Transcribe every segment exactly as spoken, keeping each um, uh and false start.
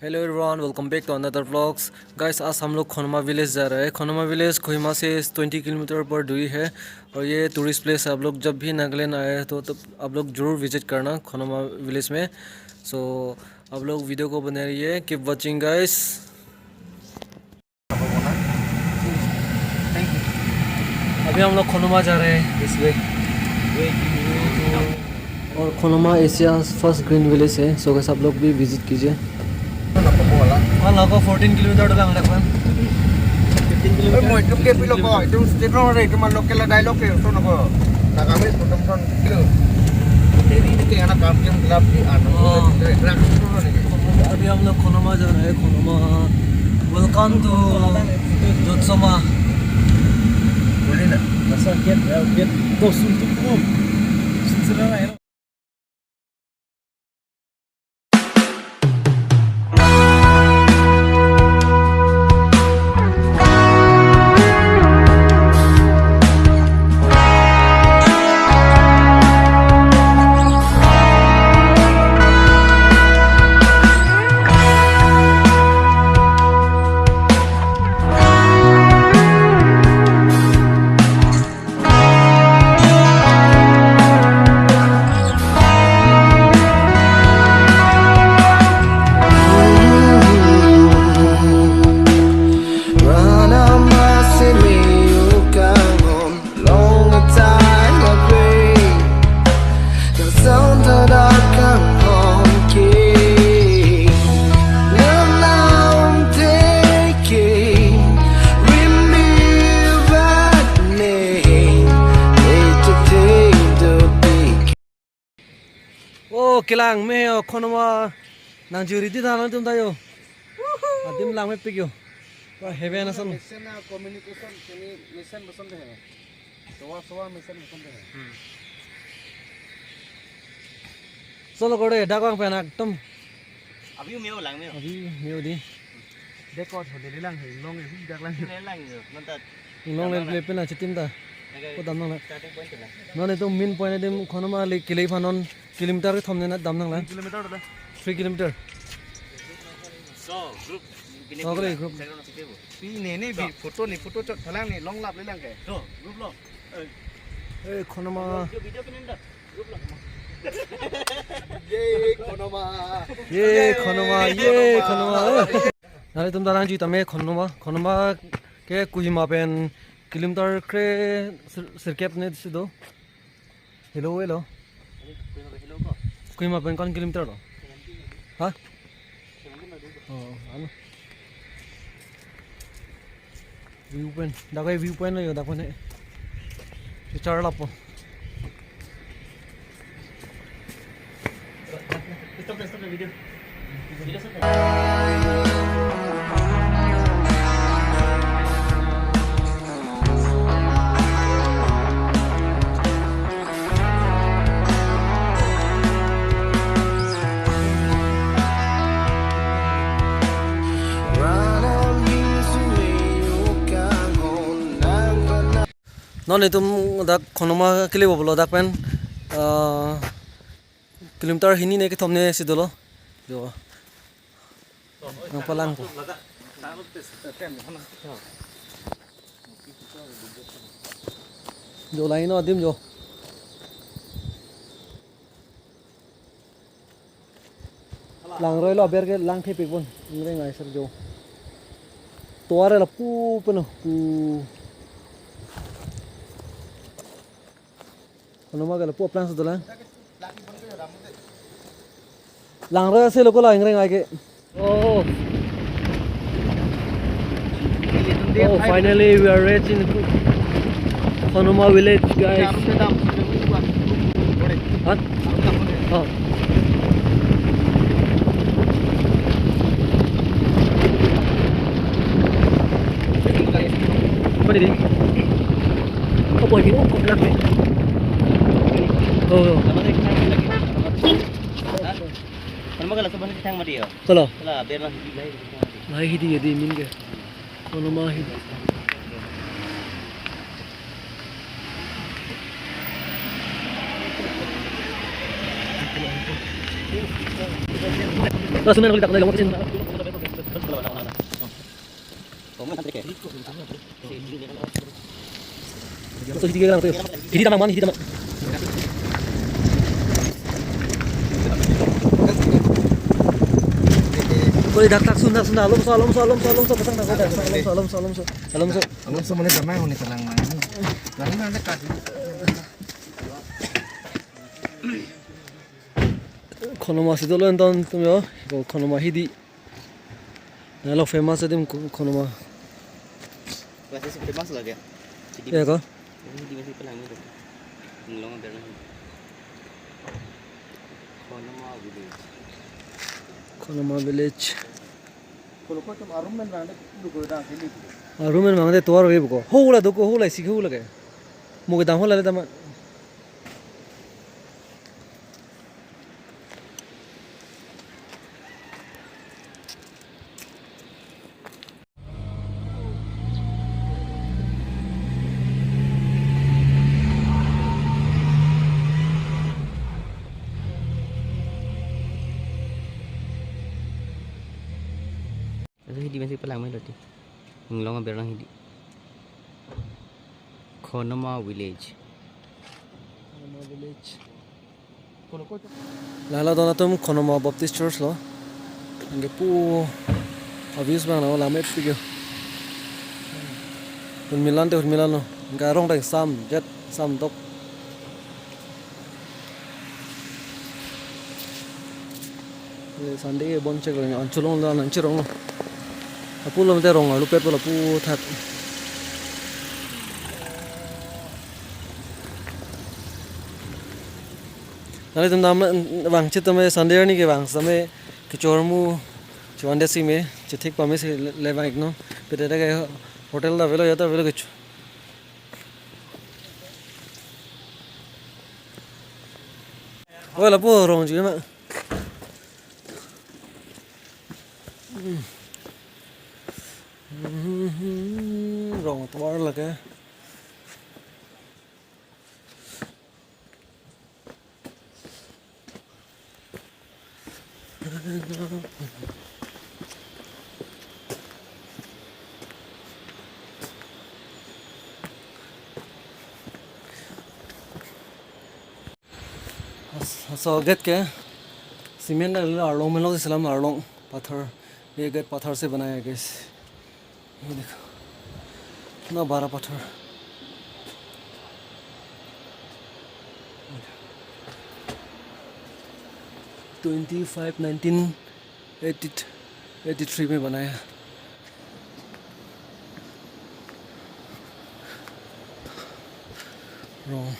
Hello everyone, welcome back to another vlogs. Guys, आज हम लोग खनोमा विलेज जा रहे हैं। खनोमा विलेज कोहिमा से ट्वेंटी किलोमीटर पर दूरी है और ये टूरिस्ट प्लेस है। आप लोग जब भी नागालैंड आए तो तब आप लोग जरूर विजिट करना खनोमा विलेज में। सो आप लोग वीडियो को बने रहिए, keep watching guys। अभी हम लोग खनोमा जा रहे हैं इस वे। और खनोमा एशिया फर्स्ट ग्रीन विलेज है, सो गाइस आप लोग भी विजिट कीजिए। One lakh fourteen kilometer lang, lakh one. Oi, moi itum ke pilo ko, itum state road re, itum local dialogue ke, so noko. Nagamese kutum son kilo. Jadi ini kayak anak kampung gelap di anu. Oh. Itu enak. अभी हम लोग खनोमा जा रहे हैं, खनोमा। Welcome to जोत्समा। Boleh nak? Masa get, get, kosong tuh. Sebenarnya Oh, kelang me yo, khonoma nang juri di than tum ta yo. Adim lang mepik yo. Wah, heaven ason. Mission na communication, kini mission boson deh. Sowa, sowa mission boson deh. Solo kore, dak vang pen ekdom. Abi meo lang meo. Abi meo di. Dekot ho, Delhi lang he, long he, dak lang. Delhi lang yo, non ta. Long le, le pen achitim ta. Ko dam nang la. Starting point la. Non itum main point adim khonoma le kile phanon kilometer kethom ne na dam nang la. Kilometer ta. Three kilometer. So, group. Oh, kali group. Pi ne ne bi photo ne photo chot thalang ne long lap le lang ke. So, group lo. Eh, khonoma. Video, video pin enda. Group lo. Ye khonoma. Ye khonoma, ye khonoma. Nali tum darang ji tame khonoma, khonoma ke Kohima pen kilometer kre sir-, sirkep ne si do. Hello, hello. Kohima pen kon kilometer lo? Ha? Oh, ano. View point, dak view point lo yo, dak pen he. Picture lapo. Stop the, stop the video. Video stop the. Non itum dak khonoma kele boblo dak pen, ah, kilometer hini ne kethom ne si dolo. Jo. Nang palangpo. Jo lain adim jo. Langroi lo aber ke lang thepik pon. Ingreng ai sir jo. Tovar lapu peno pu. Khonoma ke lapu aplang sudolang. Langroi ase lo ko la ingreng ai ke. Oh. Oh, finally we are reaching Khonoma village, guys. Huh? Oh. Apa ini? Oh, boy, ini kok lagi? Oh. Khonoma ke laso abang thang mati yo. Kolo. Kala aber na hidi lahai hidi thang mati. Lahai hidi ya di min ke. Khonoma hidi. Laso men kali tak na long sin. So, hidi ke lang, hidi damang, hidi damang. Koi dak tak sunda, sunda, alomso, alomso, alomso, alomso, pasang dak, dak, alomso, alomso, alomso, alomso. Alomso mane damang, hone talang mang. Lang na ada kasi. Khonoma si dolo enton tum yo, ko Khonoma hidi. Nalo famous adim ko-, Khonoma. Wah, si famous lagi. Hidi. Ya ko? Hidi masih pelang itu. Nglong berang. Khonoma village. Khonoma village. Kalau kau cuma arum men rang dek, lu kau dah sini. Arum men mang de tuar ve ko. Hula doko, hula si hula ke. Mo kedam hula le dam. Asa hidi masih pelang mai loti. Nglong berang hidi. Khonoma village. Khonoma village. Lalo don atum Khonoma Baptist Church lo. Anke pu obvious bang lo, lam et figure. Hun milan te hun milan lo. Anke arong dang sam jet sam dok. Eh, Sunday bon chek lo, an cholong lo, an chirong lo. Apu lo mete rong, alu pet lo, apu thak. Nali tum dam vang chit tame Sunday arni ke vang same kechor mu chuan de si me chethik pame si le, le vang ikno. Pete ke hotel ta avelo, ya ta avelo kecho. Oi, lapu rong ji ma. Rong tovar lake. As-, aso gate ke cement la arlong melo selam arlong pathar, ye gate pathar se banaya guys. ये देखो, इतना बड़ा पत्थर। Twenty five nineteen eighty, eighty three में बनाया। Rong.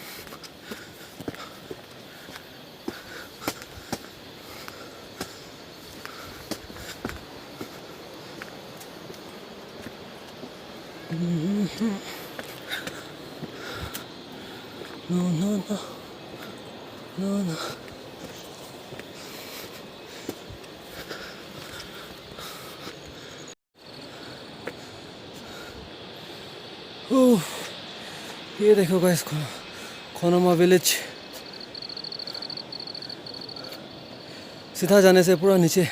No, no, no. No, no. ओह, ये देखो गाइस, खो-, खोनमा विलेज। सीधा जाने से पूरा नीचे,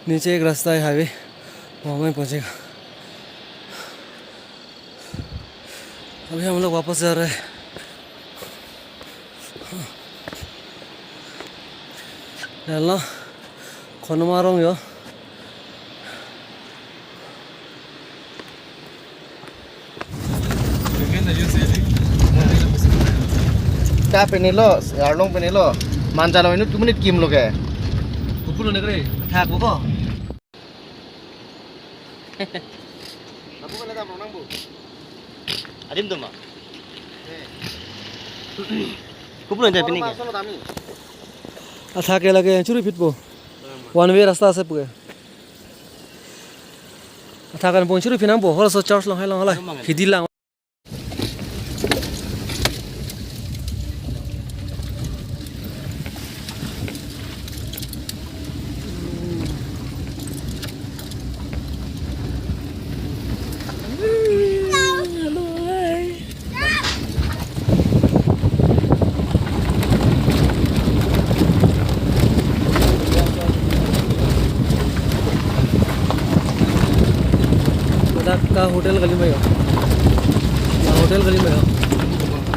नीचे एक रास्ता है हाईवे, वहाँ में पहुँचेगा। अभी हम लोग वापस जा रहे हैं। Lalo, Khonoma arong yo. Ka pini lo, arlong pini lo. Manjalo inut kumunit kim lo ke. Kupulo negeri. Thak buko. Adim duma. Kupulo jai pini ke. Athak ke lage churi phit po. One way rasta ase puke. Athak kan pon churi phinang po. Hol so charge long hai long hala. Hidi lang. Dak ka hotel kali ma yo. Ya, hotel kali ma yo.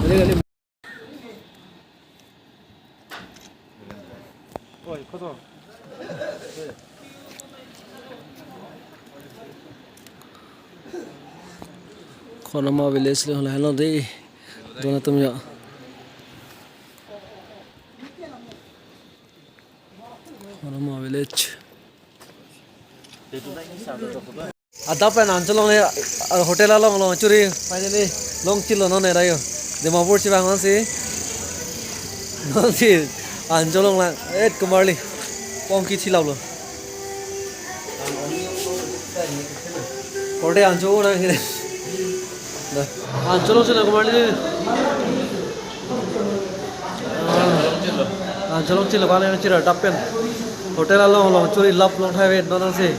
Kali, kali. Konama village lo, la lo de. Dona tum ya. Konama village. Adap pen Anchor along le, ah, hotel along longchuri finally longchilo non era yo. Dimapur chevang non si. Non si Anchor along lang et kumarli. Pongki chilap lo. Korte Anchor nang hine. Da. Anchor along chilo kumarli. Ah, Anchor along chilo kali chira adap pen. Hotel along longchuri lap longthai ave non si.